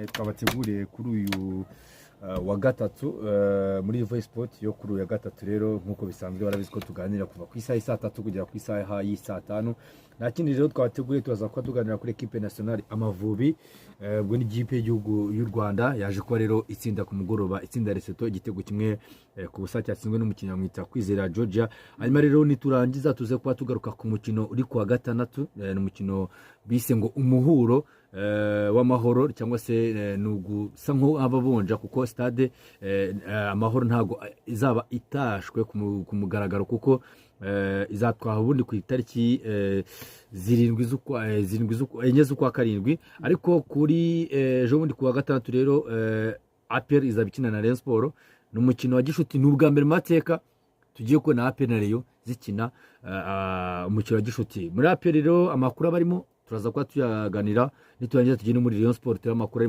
Twabateguriye kuri uyu wa gatatu muri Voice Sport yo kuri uyu wa gatatu. Rero nk'uko bisanzwe, barabizi ko tuganira kuva ku isaha y'i 3 kugera ku isaha y'i 5. Nta kindi rero twabateguriye, turaza kuba tuganira kuri équipe nationale Amavubi. Ubwo ni ikipe y'igihugu y'u Rwanda yaje kuba rero itsinda ku mugoroba, itsinda Lesotho igitego 1-0 cyatsinzwe n'umukinnyi bamwita Kwizera Georgia. Hanyuma rero niturangiza tuze kuba tugaruka ku mukino uri kuwa gatandatu. Ni umukino bise ngo umuhuro w'amahoro, cyangwa se ni ugusa nk'ababonja, kuko stade Amahoro ntabwo izaba itashwe ku mugaragaro, kuko izatwaha ubundi ku itariki zirindwi z'ukwa zirindwi z'ukwa 4 z'ukwa karindwi. Ariko kuri ejo bundi ku wa gatandatu rero, APR izaba ikina na Rayon Sport. Ni umukino wa gishuti, ni ubwa mbere mu mateka tugiye kubona APR na Rayon zikina umukino wa gishuti. Muri APR rero amakuru aba arimo turaza kuba tuyaganira niturangiza tugende muri Rayon Sport turebe amakuru arimo.